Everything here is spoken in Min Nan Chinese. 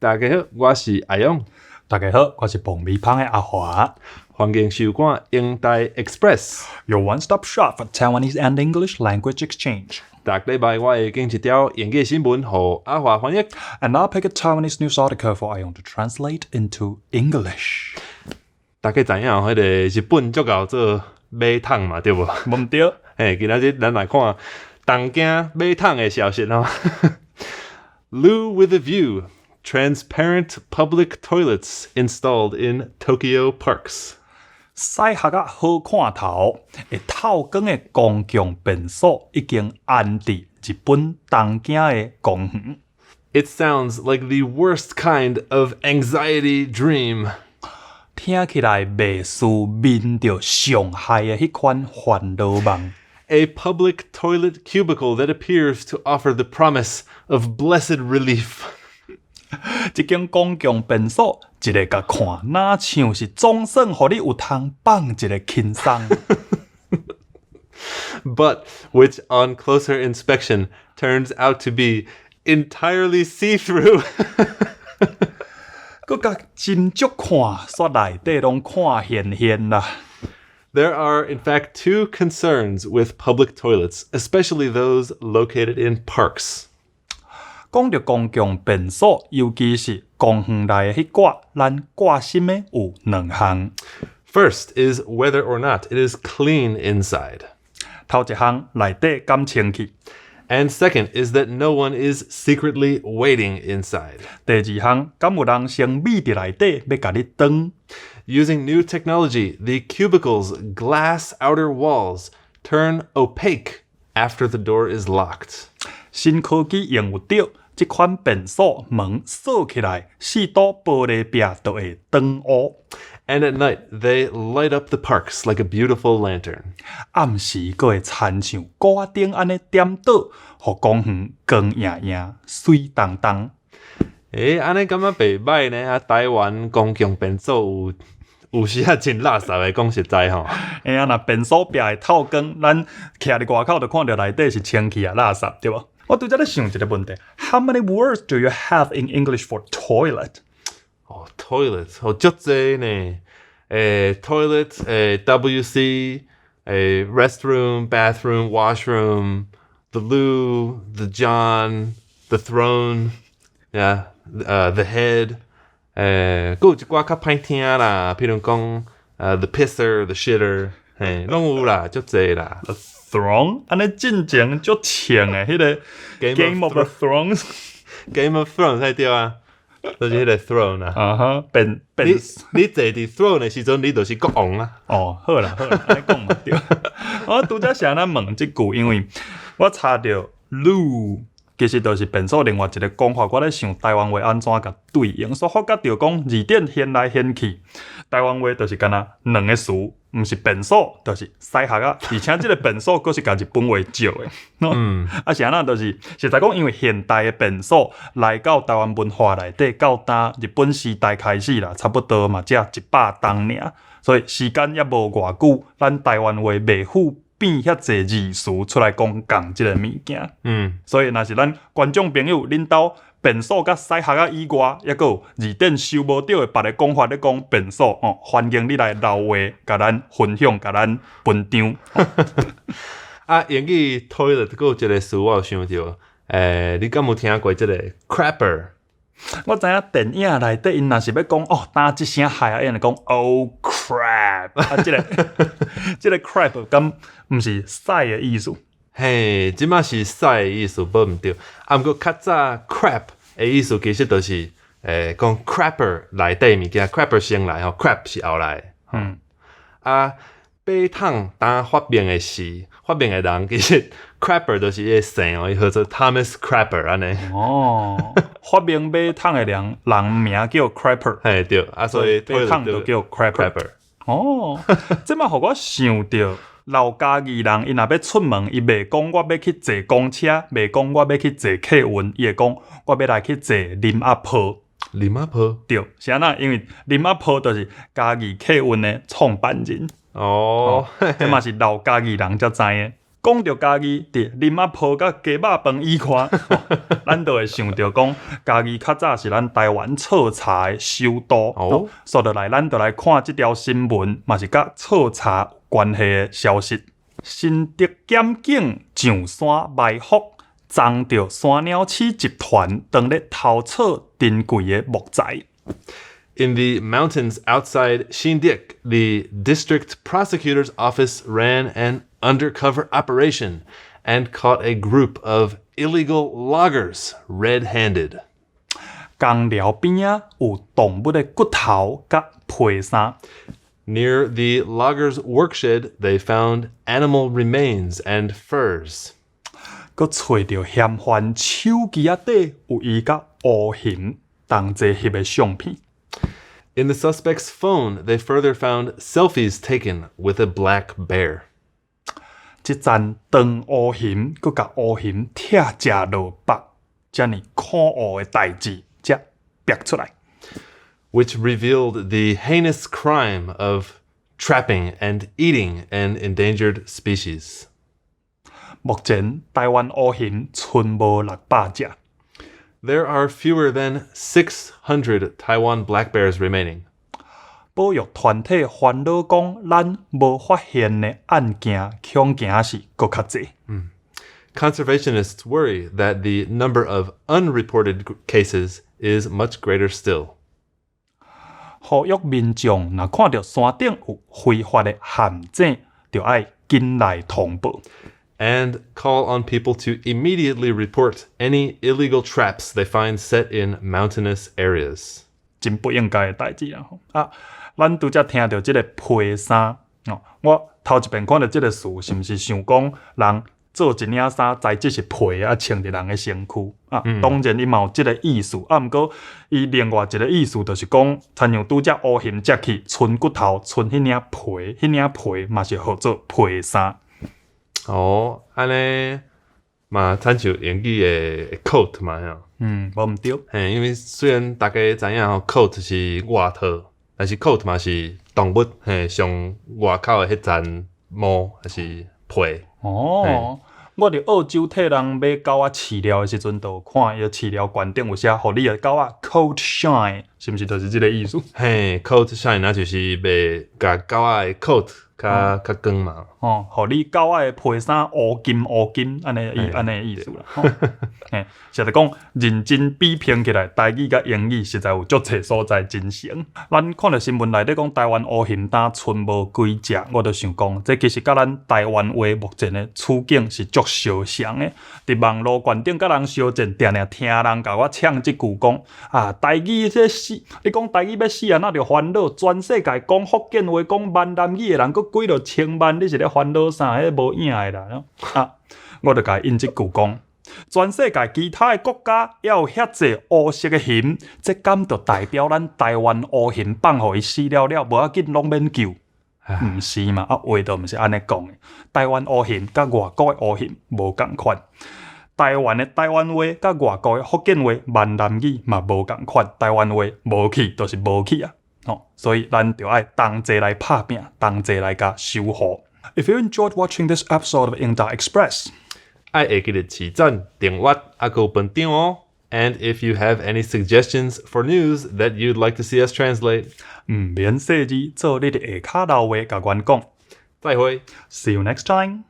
大家好，我是阿勇。大家好，我是爆米芳的阿華。歡迎收看英台 Express。 Your one-stop shop for Taiwanese and English language exchange. 逐禮拜我會揀一條英語新聞，予阿華翻譯。 And I'll pick a Taiwanese news article for 阿勇 to translate into English. 大家知影彼個日本足𠢕做馬桶嘛，對無？無對。嘿，今仔日咱來看東京馬桶的消息哦。Loo with a view, transparent public toilets installed in Tokyo parks. 屎礐仔好看頭，會透光的公共便所已經安佇日本東京的公園。 It sounds like the worst kind of anxiety dream. 聽起來袂輸眠著上害的彼款煩惱夢。 A public toilet cubicle that appears to offer the promise of blessed relief. 這間公共便所，一个共看，若像是總算予你有通放一个輕鬆。 But which on closer inspection turns out to be entirely see-through. 閣共斟酌看，煞內底攏看現現啦。 There are, in fact, two concerns with public toilets, especially those located in parks. 講著公共便所，尤其是公園內的彼寡，咱掛心的有兩項。 First is whether or not it is clean inside. 頭一項內底敢清氣。 And second is that no one is secretly waiting inside. 第二項敢有人先覕佇內底欲共你等。 Using new technology, the cubicle's glass outer walls turn opaque after the door is locked. 新科技用有著，這款便所門鎖起來，四堵玻璃壁就會轉烏。 And at night, they light up the parks like a beautiful lantern. 暗時閣會親像鼓仔燈按呢點著，予公園光焱焱、媠當當。欸，按呢感覺袂䆀呢？啊，台灣公共便所有有時仔真垃圾的，講實在吼。欸啊，若便所壁會透光，咱徛佇外口就看著內底是清氣抑垃圾，對無？我拄才咧想一個問題：How many words do you have in English for toilet？哦，toilet，哦，足濟呢。欸，toilet，欸，WC，欸，restroom，bathroom，washroom，the loo，the john，the throne，yeah，the head，欸，閣有一寡較歹聽啦，譬如講，the pisser，the shitter，嘿，攏有啦，足濟啦。 The throne，按呢進前足穿的彼個 Game of the Thrones。 Game of Thrones 才對啊，就是彼個 throne 啊。啊哈，變變你你坐佇 throne 的時陣，你就是國王啊。哦，好啦好啦，按呢講嘛對。我拄才是按怎問這句，因為我查著 loo 其實就是便所另外一個講法，我咧想台灣話按怎共對應，所以發覺著講字典掀來掀去，台灣話就是敢若兩个詞，毋是便所，就是屎礐仔，而且這個便所閣是共日本話借的。啊是按怎？就是實在講，因為現代的便所來到台灣文化內底，到今日本時代開始啦，差不多嘛才100冬爾，所以時間猶無偌久，咱台灣話袂赴變遐濟字詞出來講仝這个物件。所以若是咱觀眾朋友，恁兜便所佮屎礐仔以外，猶閣有字典搜無著的別个講法咧講便所哦，歡迎你來留話，共咱分享，共咱分享。啊，英語 toilet 閣有一個詞我有想著，欸，你敢有聽過這个 crapper？我知影電影內底𪜶若是欲講哦，焦一聲害啊，𪜶會講 Oh crap！啊，這个 crap 敢毋是屎的意思？嘿，這馬是屎的意思，無毋對。啊，毋過較早 crap 的意思其實就是，欸，講 crapper 內底物件，crapper 先來吼，crap 是後來。啊，馬桶當發明的時，發明的人其實 crapper 就是伊的姓哦，伊號做 Thomas Crapper 按呢。哦，發明馬桶的人，人名叫 Crapper。嘿，對，啊，所以馬桶就叫 Crapper。 Crapper。哦，這嘛予我想著老嘉義人，𪜶若欲出門，伊袂講我欲去坐公車，袂講我欲去坐客運，伊會講我欲來去坐林仔鋪。林仔鋪？對，是按怎？因為林仔鋪就是嘉義客運的創辦人。哦，這嘛是老嘉義人才知的。講著嘉義，佇啉仔泡佮雞肉飯以外，咱就會想著講嘉義較早是咱台灣採茶的首都。煞落來，咱就來看這條新聞，嘛是佮採茶有關係的消息。新竹檢警上山埋伏，贓著山鳥鼠集團當咧偷採珍貴的木材。 In the mountains outside Xindiak, the district prosecutor's office ran an undercover operation and caught a group of illegal loggers red-handed. 工寮邊仔有動物的骨頭佮皮衫。 Near the loggers' workshed, they found animal remains and furs. 閣揣著嫌犯手機仔底有伊佮烏熊同齊翕的相片。 In the suspect's phone, they further found selfies taken with a black bear. 這層斷烏熊，閣共烏熊拆食落腹，遮爾可惡的代誌，才逼出來。 Which revealed the heinous crime of trapping and eating an endangered species. 目前台灣烏熊賰無600隻。 There are fewer than 600 Taiwan black bears remaining. 保育團體煩惱講，咱無發現的案件，恐驚是閣較濟。 Conservationists worry that the number of unreported cases is much greater still. 呼籲民眾若看著山頂有非法的陷阱，就愛緊來通報。 And call on people to immediately report any illegal traps they find set in mountainous areas. 真不應該的代誌啊！啊，咱拄才聽著這个皮衫哦，我頭一遍看著這个詞，是毋是想講人做一領衫，材質是皮啊，穿佇人的身軀啊？當然伊嘛有這个意思，啊，毋過伊另外一个意思就是講，親像拄才烏熊食去賰骨頭，賰彼領皮，彼領皮嘛是號做皮衫。哦，按呢嘛，親像英語的 coat 嘛，吼。嗯，無毋對。嘿，因為雖然大家知影吼，coat 是外套，但是 coat 嘛是動物嘿上外口的彼層毛還是皮。哦，我佇澳洲替人買狗仔飼料的時陣，就有看伊飼料罐頂有寫，予你的狗仔 coat shine，是毋是就是這个意思？嘿，coat shine 那就是賣共狗仔的 coat 較較光嘛。哦，予你狗仔的皮衫烏金烏金，按呢意按呢意思啦。嘿，實在講，認真比拼起來，台語佮英語實在有足濟所在真像。咱看著新聞內底講台灣烏熊今賰無幾隻，我就想講，這其實佮咱台灣話目前的處境是足相像的。佇網路懸頂佮人相戰，定定聽人共我嗆這句講啊，台語這死，你講台語欲死啊，哪著煩惱？全世界講福建話、講閩南語的人，閣幾落千萬，你是咧煩惱啥？彼無影的啦。啊，我就共伊應這句講。全世界其他的國家猶有遐濟烏色的熊，這敢就代表咱台灣烏熊放予伊死了了，無要緊攏免救？毋是嘛？啊，話就毋是按呢講的。台灣烏熊佮外國的烏熊無仝款，台灣的台灣話佮外國的福建話、閩南語嘛無仝款。台灣話無去就是無去啊！吼，所以咱就愛同齊來拍拚，同齊來共守護。If you enjoyed watching this episode of 英台 Express，愛會記得起讚、訂閱，啊，閣有分享哦。And if you have any suggestions for news that you'd like to see us translate，毋免細膩，做你佇下跤留話共阮講。再會。 See you next time.